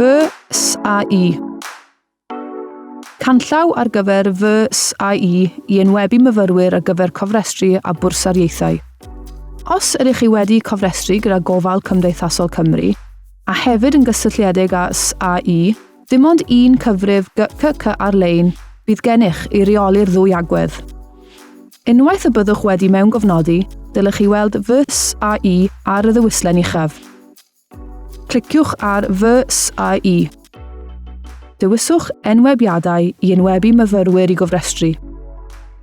Fy S A I. Canllaw ar gyfer Fy S A I i enwebu myfyrwyr ar gyfer cofrestru a bwrsariaethau. Os ydych chi wedi cofrestru gyda Gofal Cymdeithasol Cymru, a hefyd yn gysylltiedig â S A I, dim ond un cyfrif GCC ar-lein fydd gennych i reoli'r ddwy agwedd. Unwaith y byddwch wedi mewngofnodi, dylech chi weld Fy S A I ar y ddewislen uchaf. Cliciwch ar Fy SAI. Dewiswch Enwebiadau i enwebu myfyrwyr i gofrestru.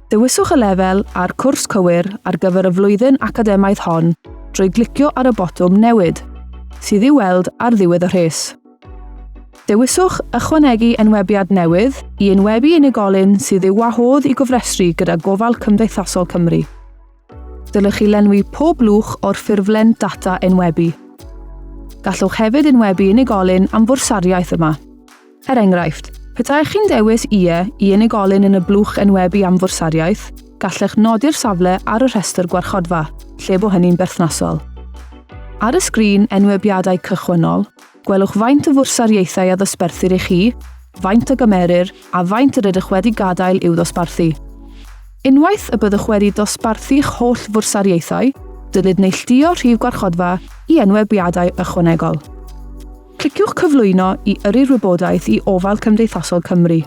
Dewiswch y lefel a'r cwrs cywir ar gyfer y flwyddyn academaidd hon drwy glicio ar y botwm Newid, sydd i'w weld ar ddiwedd y rhes. Dewiswch Ychwanegu enwebiad newydd i enwebu unigolyn sydd i'w wahodd i gofrestru gyda Gofal Cymdeithasol Cymru. Dylech chi lenwi pob blwch o'r ffurflen data enwebu. Gallwch hefyd enwebu unigolyn am fwrsariaeth yma. Er enghraifft, petaech chi'n dewis Ie i unigolyn yn y blwch enwebu am fwrsariaeth, gallech nodi'r safle ar y rhestr gwarchodfa, lle bo hynny'n berthnasol. Ar y sgrin enwebiadau cychwynnol, gwelwch faint o fwrsariaethau a ddosberthir i chi, faint a gymerir, a faint yr ydych wedi gadael i'w ddosbarthu. Unwaith y byddwch wedi dosbarthu'ch holl fwrsariaethau, dylid neilltuo rhif gwarchodfa i enwebiadau ychwanegol. Cliciwch Cyflwyno i yrru'r wybodaeth i Ofal Cymdeithasol Cymru.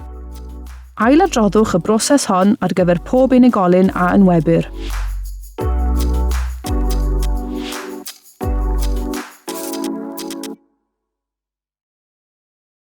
Ailadroddwch y broses hon ar gyfer pob unigolyn a enwebir.